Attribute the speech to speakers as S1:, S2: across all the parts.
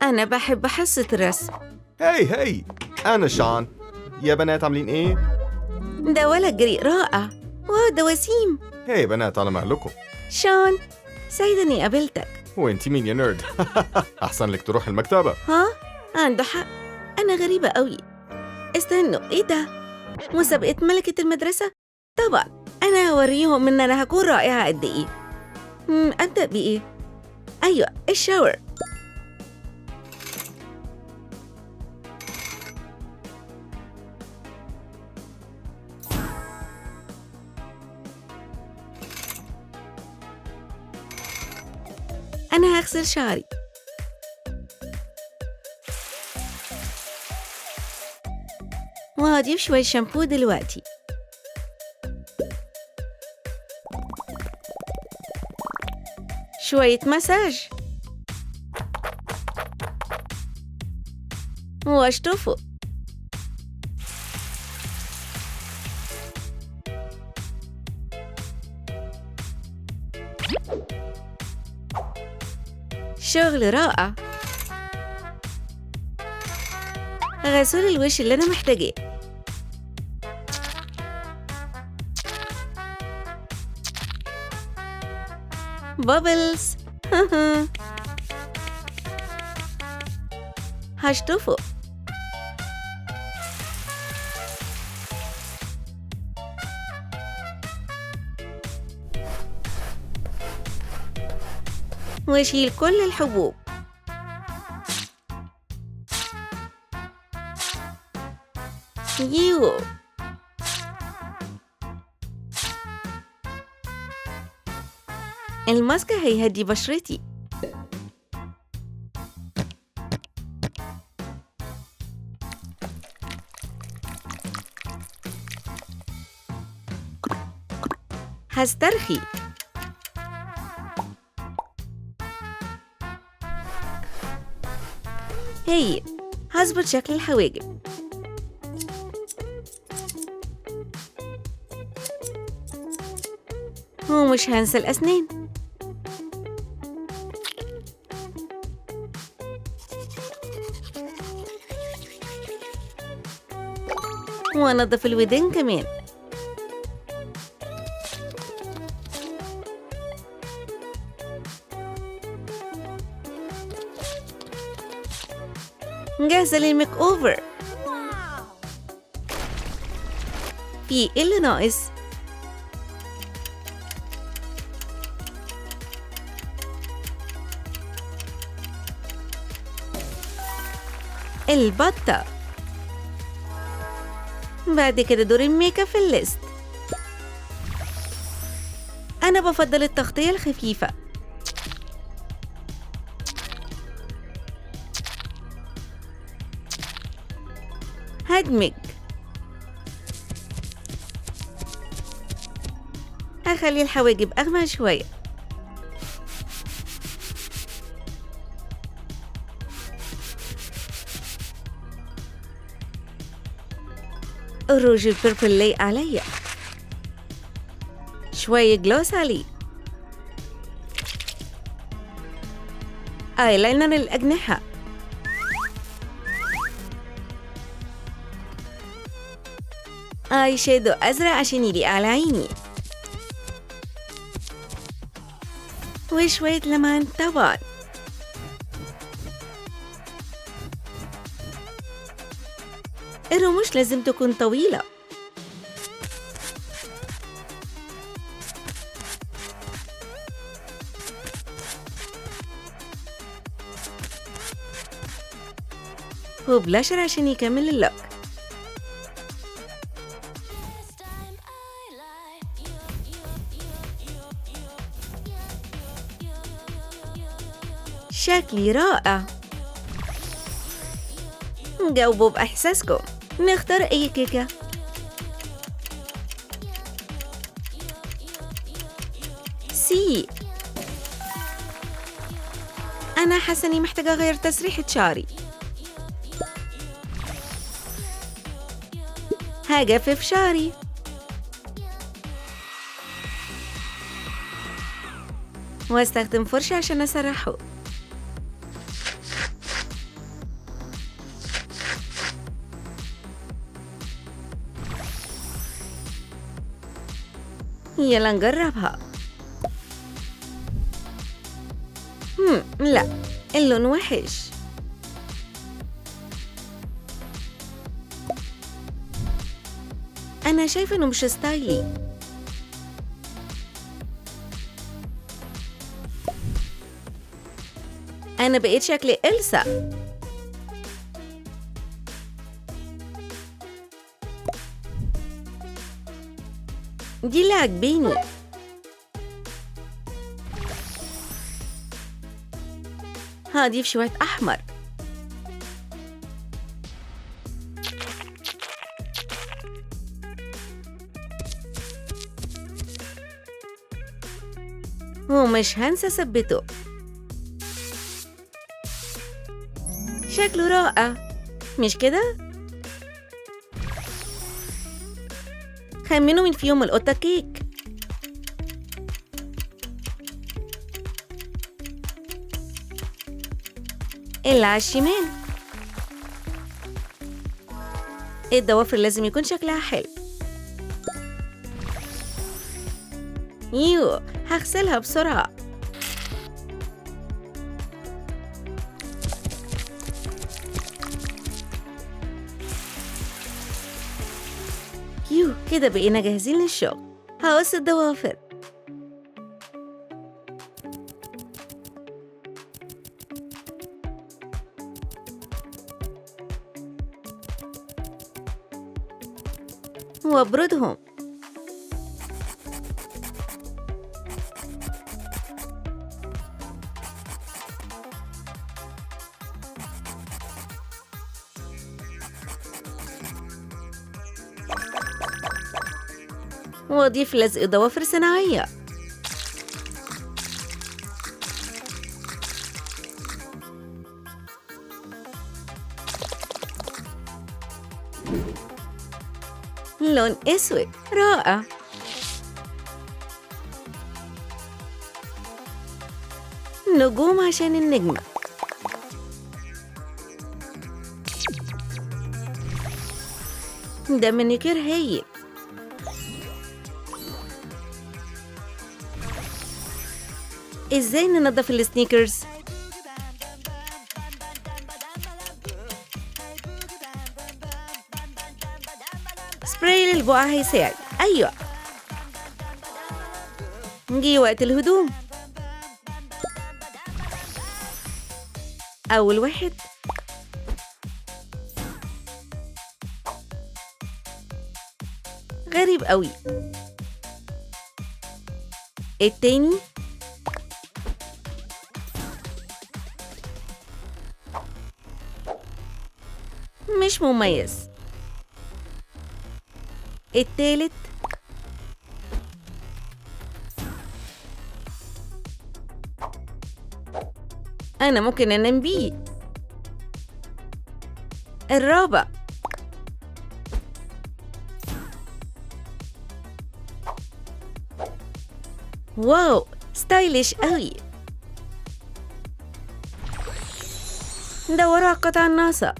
S1: أنا بحب حصة الرسم.
S2: hey hey، أنا شان. يا بنات عاملين إيه؟
S1: ده ولد جريء رائع. wow، ده وسيم.
S2: hey يا بنات، على مهلكم.
S1: شان، سعيدة إني قابلتك.
S2: وإنتي مين يا nerd؟ أحسن لك تروح المكتبة.
S1: ها؟ عنده حق، أنا غريبة قوي. استنوا، إيه ده؟ مسابقة ملكة المدرسة؟ طبعا أنا هوريهم إن أنا هكون رائعة قد إيه. أبدأ بإيه؟ أيوة، ال shower. أنا هغسل شعري. وهضيف شوية شامبو دلوقتي. شوية مساج. واشطفه. شغل رائع. غسول الوش اللي أنا محتاجاه. بابلز. هشطفه. واشيل كل الحبوب. يو. الماسك هيهدي بشرتي. هسترخي. هي هظبط شكل الحواجب. ومش هنسى الأسنان. وأنظف الودان كمان. جاهزة لل makeover. في إيه اللي ناقص؟ البطة. بعد كده دور الميك اب في ال list. أنا بفضل التغطية الخفيفة. هدمج. هخلي الحواجب أغمق شوية. الروج ال purple لايق عليا. شوية gloss عليه. ايلاينر الأجنحة. eye shadow أزرق عشان يليق على عيني. وشوية لمعان طبعا. الرموش لازم تكون طويلة. وبلاشر عشان يكمل ال look. شكلي رائع. جاوبوا بإحساسكم. نختار أي كيكة؟ C. أنا حاسة إني محتاجة أغير تسريحة شعري. هجفف شعري. واستخدم فرشة عشان أسرحه. يلا نجربها. لا، اللون وحش. أنا شايفة إنه مش ستايلي. أنا بقيت شكلي إلسا. دي اللي عجباني. هضيف شوية أحمر. ومش هنسى ثبته. شكله رائع، مش كده؟ خمنوا مين فيهم القطة كيك. اللي على الشمال. الضوافر لازم يكون شكلها حلو. يو، هغسلها بسرعة. يو، كده بقينا جاهزين للشغل. هقص الضوافر. وابردهم. واضيف لزق ضوافر صناعية. لون أسود رائع. نجوم عشان النجمة. ده مانيكير هايل. ازاي ننظف ال sneakers؟ سبراي للبقعة هيساعد. ايوه، جه وقت الهدوم. اول واحد. غريب قوي. التاني. مش مميز. التالت. أنا ممكن أنام بيه. الرابع. wow، stylish قوي. دوروا على القطع الناقصة.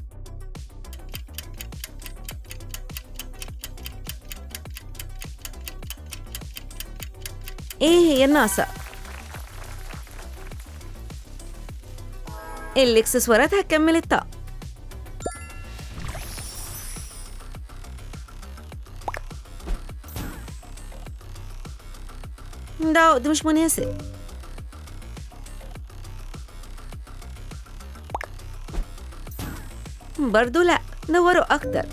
S1: ايه هي الناقصة؟ الاكسسوارات هتكمل الطقم. ده عقد مش مناسب. برضو لأ، دوروا أكتر.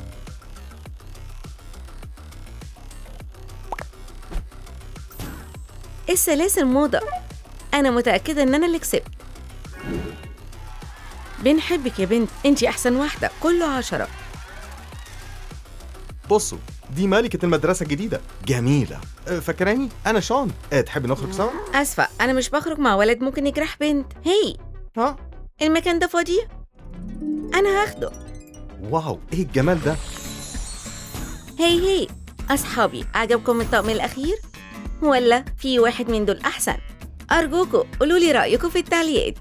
S1: السلاسل موضة. أنا متأكدة إن أنا اللي كسبت. بنحبك يا بنت، أنتي أحسن واحدة، كله 10.
S2: بصوا، دي ملكة المدرسة الجديدة، جميلة. فاكراني؟ أنا شون. تحب نخرج سوا؟
S1: أسفة، أنا مش بخرج مع ولد ممكن يجرح بنت. هي
S2: ها؟
S1: المكان ده فاضي؟ أنا هاخده.
S2: wow، إيه الجمال ده؟
S1: هي أصحابي، عجبكم الطقم الأخير؟ ولا في واحد من دول أحسن؟ أرجوكوا قولولي رأيكم في التعليقات.